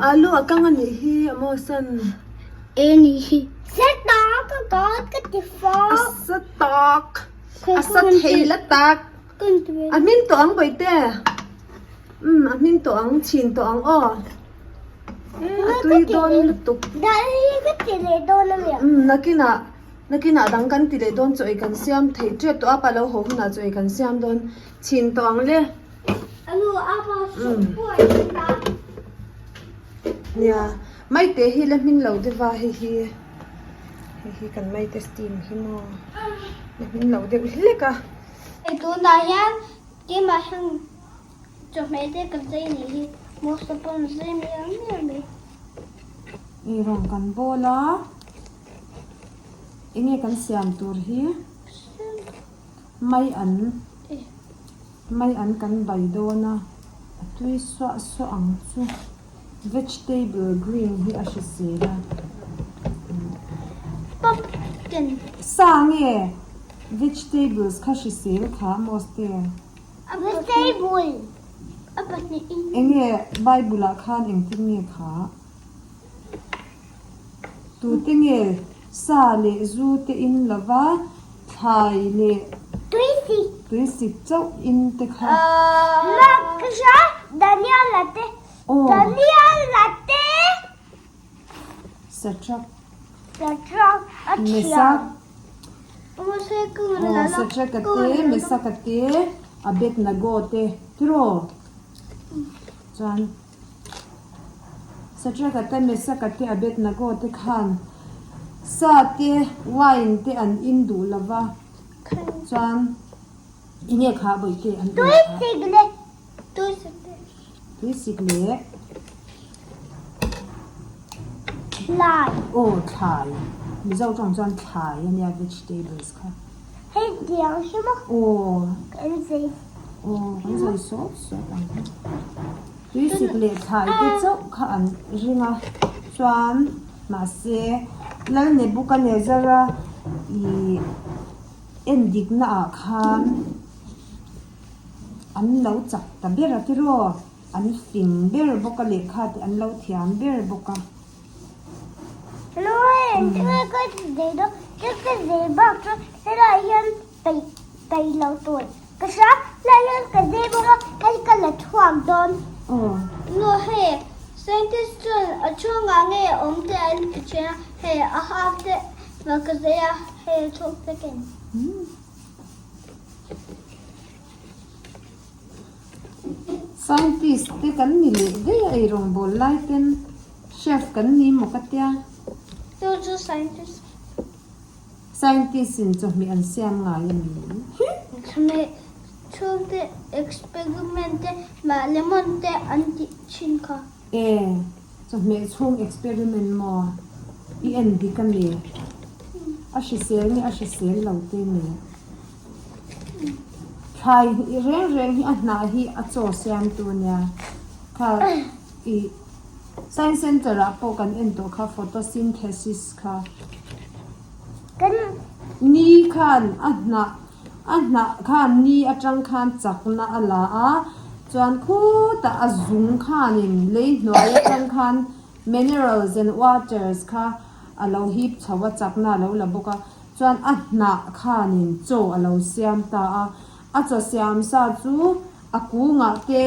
Alu a kang a nih hi a maw san. E nih hi. Sa tak a ka ka ti fo. A sa tak. A sa thei la tak. A hming tawh ang bawihte. Umm a hming tawh ang chhin tawh ang aw. A tui dawn lutuk. Dal hi ka ti leh dawn a mi. Umm nakinah nakinah dang kan ti leh dawn chaw ei kan siam thei tep tawh a pa lo haw hunah chaw ei kan siam dawn chhin tawh ang le. Alu a pa suh pawh a. Nia maite hi la hmin lo deuh a hei hi hei hi kan maite steam hi maw la hmin lo deuh hlek a. Hei tunah hian keimah hian chawhmeh te ka zai nih hi most a pawn zai mai ang mial mai. Ei rawng kan bawl a enge kan siam tur hi mai an mai an kan bai dawn a a tui suah suah ang chu vegetable green hi a hrisel a pumpkin sa nge Vegetables kha hrisel kha Moste. Vegetable a pahnih in. Enge Bible ah khan engtin nge kha? Tute nge sa leh zu te in lova thlai leh Tuisik. Tuisik chauh in te kha. Makasha Daniela te Daniela te. Satrap. Satrap a thiam. Aw Satraka te, Mesaka te, Abednego te tiraw? Chuan Satraka te, Mesaka te, Abednego te khan sa te, wine te an in duh lo va, chuan enge kha bawihte an in kha? Tuisik le tuisik le. Tuisik leh. Thlai. Aw thlai. Mizo tawng chuan thlai a nia vegetables kha. Hei tiang hi maw? Aw. Kan zai. Aw kan zai sawt sawt ang kha. Tuisik leh thlai te chauh kha an ring a chuan mahse Lal Nebukanezzar-a ih endikna ah khan an lo chak ta ber a tiraw. An fing ber bawk a lehkha te an lo thiam ber bawk a. Hello engtin ka zei dawn chu ka zei bak chu helaiah hian peih peih lo tur ka hria helaiah hian ka zei bawk a hei ka la chhuak dawn. Nu hei scientist chuan a chhungah nge awm te an ti thin a hei a hak te ka zei a hei a chhung te ken. Scientist te kan ni leh daih a eirawngbawl lai ten chef kan ni maw ka tia. Chu chu scientist. Scientist in chawhmeh an siam ngai a ni. Chawhmeh chhungte experiment te mah lemon te an tih thin kha. E, chawhmeh chhung experiment maw? I en dik a mi? A hrisel nge a hrisel lo te ni? Thlai reng reng hi a hnah hi a chaw siamtu a nia. Kha ih Science Centre ah pawh kan en tawh kha photosynthesis kha. Ni khan a hnah a hnah khan ni atang khan chakna a la a, chuan khutah a zung khanin lei hnuai atang khan minerals and waters kha a lo hip chho a, chakna a lo la bawk a. Chuan a hnah khanin chaw a lo siam ta a, a chaw siam sa chu a kungah te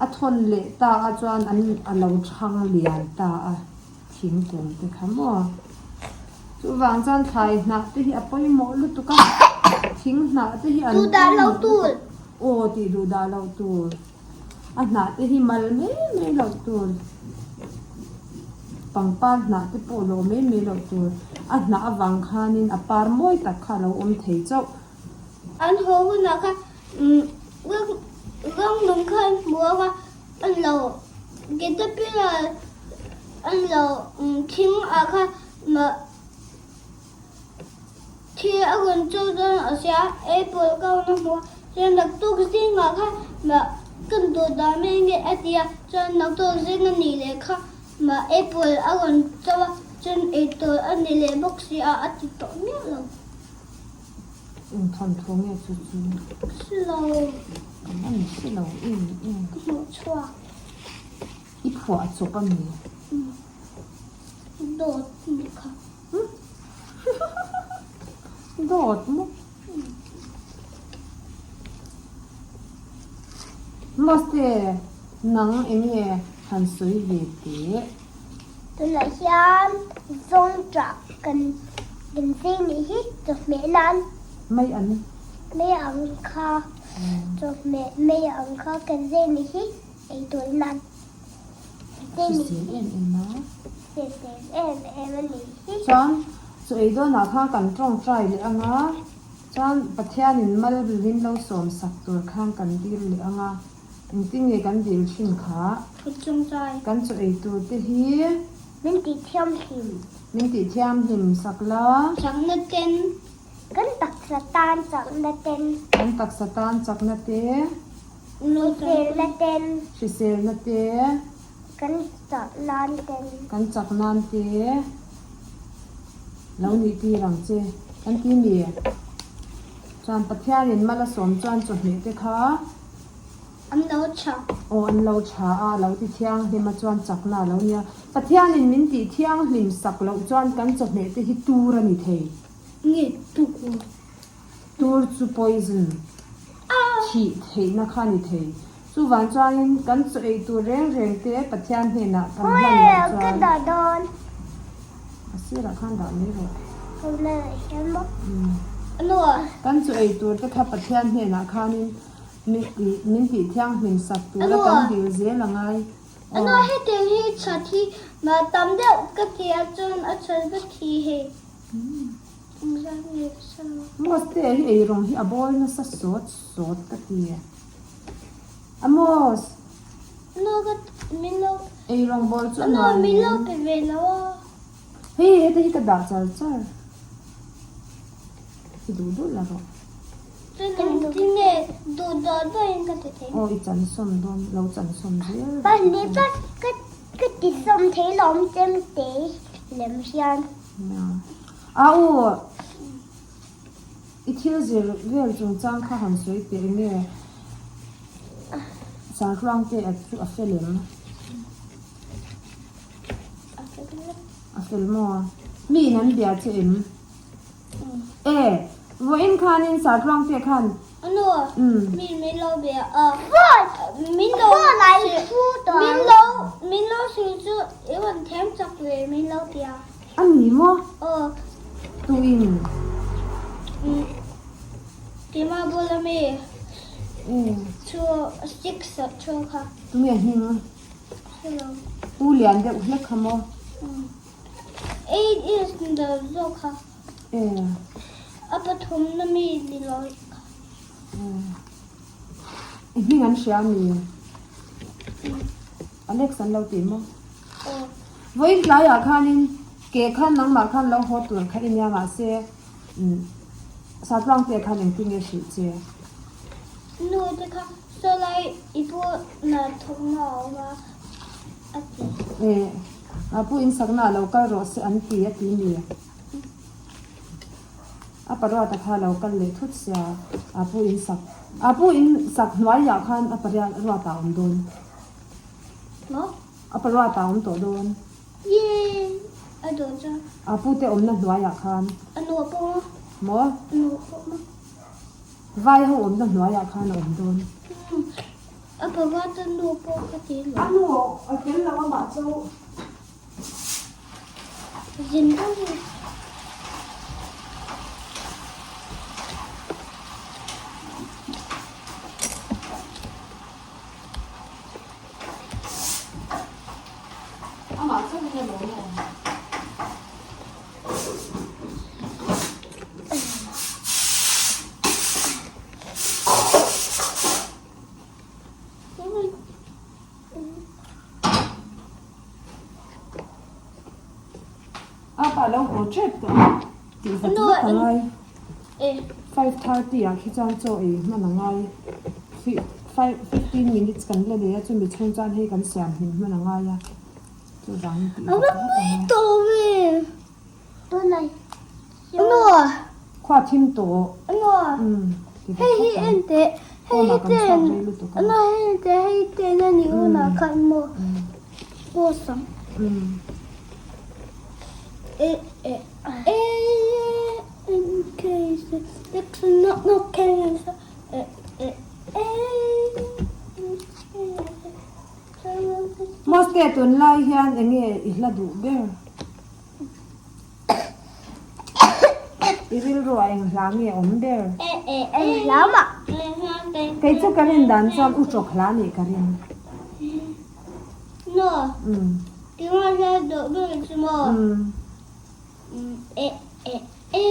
a thawn leh ta a chuan an a lo thang lian ta a thingkung te kha maw. Chuvang chuan thlai hnah te hi a pawimawh lutuk a, thing hnah te hi an pawimawh lutuk. Aw tih duh dah loh tur. A hnah te hi mal mai mai loh tur, pangpar hnah te pawh lawh mai mai loh tur, a hnah avang khanin a par mawi tak kha a lo awm thei chauh. An haw hunah khan ram nung kha an hmu a, an lo caterpillar an lo thing ah khan Thi a rawn cho dawn a sia, apple ka rawn a hmu a, chuan naktuk zingah khan mah kan duh dan mai nge a ti a, chuan naktuk zing a nih leh kha mah apple a rawn cho a, chuan eitur a ni leh bawk si a, a ti tawh miah lo. Eng thawn thu nge chu chu? Hre lo. Kan a ni hre lo em em. Ka hmuh chhuak. I phu. phuah chawp a mi? Dawt nih kha. Dawt maw? Mahse, nang enge han sawi ve teh? Tunah hian zawngṭah kan kan zeng nih hi chawhmeh nan. Mai an. Mai ang kha chawhmeh mai ang kha kan zeng nih hi eitur nan. Hrisel em em a. Hrisel em em a nih hi. Chuan chu ei dawnah khan kan tawngtai leh ang a, chuan Pathianin mal min lo sawm sak tur khan kan dil leh ang a, engtin nge kan dil thin kha? Kan tawngtai. Kan chu ei tur te hi. Min tih thiamhlim. Min tih thiamhlim sak la. Chakna ten. Kan taksa tan chakna ten. Kan taksa tan chakna te. Hriselna ten. Hriselna te. Kan chak nan ten. Kan chak nan te. Lo nih tir ang che. Kan ti mi? Chuan Pathianin mal a sawm chuan chawhmeh te kha. An lo tha. Aw an lo tha a, a lo ti thianghlim a chuan chakna a lo nia. Pathianin min tih thianghlim sak loh chuan kan chawhmeh te hi tur a ni thei. Nge tukur. Tur chu poison, thih theihna kha a ni thei. Chuvang chuanin kan chaw ei tur reng reng te Pathian hnenah kan hman loh chuan a sirah khan dah mai rawh. Kan chaw ei tur te kha Pathian hnenah khanin min tih thianghlim sak tura kan dil zel a ngai. Ano hetiang hi that hi tam deuh ka ti a chuan a that vek hi hei. Amos te hi eirawng hi a bawl nasa sawt sawt ka ti. Amos! Eirawng bawl chu a nuam em? Hei heta hi ka dah char char. I duh duh la rawh. Aw i chan sawm dawn lo chan sawm zel rawh. A u, i thil zir vel chungchang kha han sawi teh enge Sarhluang te chu a fel em? A fel maw? Mi in an bia che em? E, vawiin khanin Sarhluang te khan Anu, mi min lo bia a. Min lo min lo min lo sawi chu i rawn them chak ve min lo ti a. A ni maw? Aw. Tuin? Keimah bula mi chu six ah thu kha. Tunge hming? Hello. U lian deuh hlek kha maw? Eight years ni zawk kha. E. A pathumna mi ni lo kha. I hming an hria mi? Alex an lo ti maw? Aw. Vawiin tlaiah khanin ke khan nangmah khan lo haw tur kha i nia mahse Satluang te khan engtin nge hrilh che? Nu te kha sawlai i pu na thawkna a awm a a ti. E, a pu insakna a lo kal rawh se an ti a ti mi? A paruata kha a lo kal leh thut sia, a pu in sak a pu in sak hnuaiah khan a pariat ruata a awm dawn. Maw? A paruata a awm tawh dawn. Yee! A dawn chuan. A pu te awmna hnuaiah khan. A nu a pawh maw? Maw? A nu a pawh maw? Vai ho awmna hnuaiah khan a awm dawn. A paruata nu pawh ka ti lo. A nu a tel lo amah chu. Zin deuh hi. Amah chauh in a lawm awm. A pa lo haw tep tawh a tih vat vat a ngai 5:30 ah khi chuan chaw ei hman a ngai 15 minutes kan la nei a chumi chhung chuan hei kan siam hlim hman a ngai a chuvangin tih vat vat a ngai. Khua thim tawh. Hei hi en teh hei hi ten hei te hei ten a ni hunah khan maw. Post ang. E e e N K C X N N K S E E E N K S Moste tunlai hian enge i hla duh ber? I rilru ah eng hla nge awm ber? Eng hla mah. Kei chu ka rin dan chuan u tawk hla nih ka rin. No. Keimah hla duh ber chu maw? E e e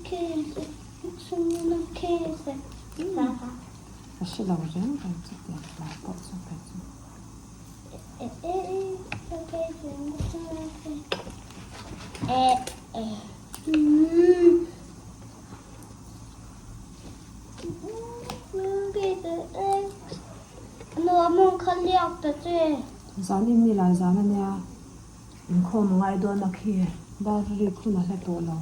K S N K S Ka hre lo reng reng chu tiang hla pawh chu kei chu. Zan in ni lai zan a nia, inkhawm a ngai dawn a khi, dar rik hun a hla tawh lo,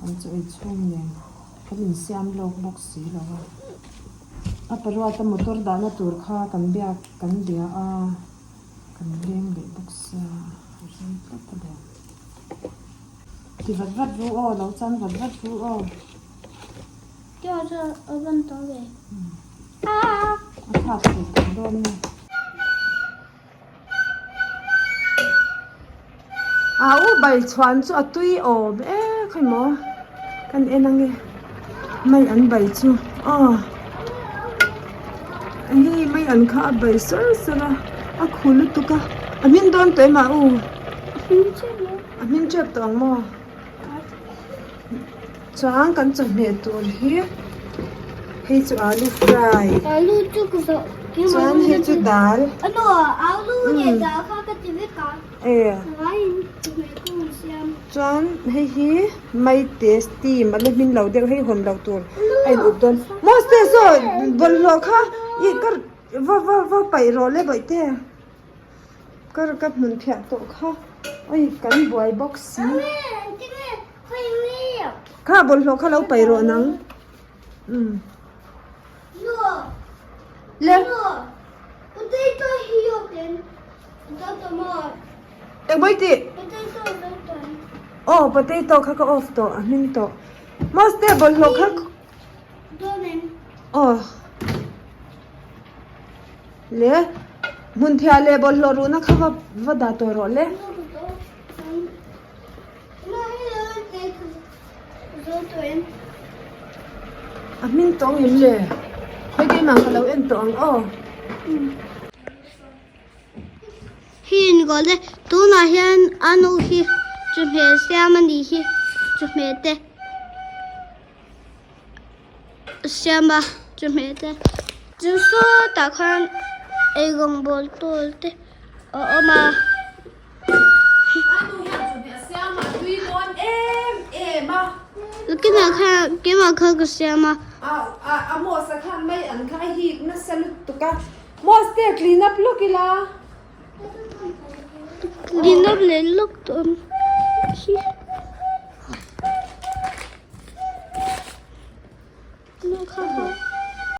kan chaw ei chhung nen kan insiam lawk bawk si lo a. A paruata motor dahna tur kha kan biak kan bia a, kan leng leh bawk sia a rei tlat a lian. Ti vat vat ru aw, lo chan vat vat ru aw. Tiang chuan a van tawh ve. A thlak thei tawh dawn nge. A u bai chhuan chu a tui awm e khawi maw kan en ange mai an bai chu aw hei mai an kha a bai sawr sawr a a khu lutuk a a hmin dawn tawh em a u a hmin tep tawh ang maw chuan kan chawhmeh tur hi hei chu alu fry chuan hei chu dal chuan hei hi maite steam a la hmin lo deuh hei hawn loh tur a in up dawn maw saw bawlhhlawh kha ih ka va va va paih rawh le bawihte. Ka ka hmun phiah tawh kha oi kan buai bawk si kha bawlhhlawh kha lo paih rawh nang umm le engmawii tih aw potato kha ka off tawh a hming tawh maste bawlhhlawh kha aw. Le hmun thiah leh bawlhhlawh ruhna kha va va dah tawh rawh le. A hming tawng em le? Hei keimah ka lo en tawh ang aw. Hi in goal e tunah hian a nu hi chawhmeh siam a nih hi chawhmeh te. Siam a chawhmeh te chu sawtah khan eirawng bawl tur te a awm a. Kinah khan keimah khan ka siam a. Clean up leh lawk tawh ang hi.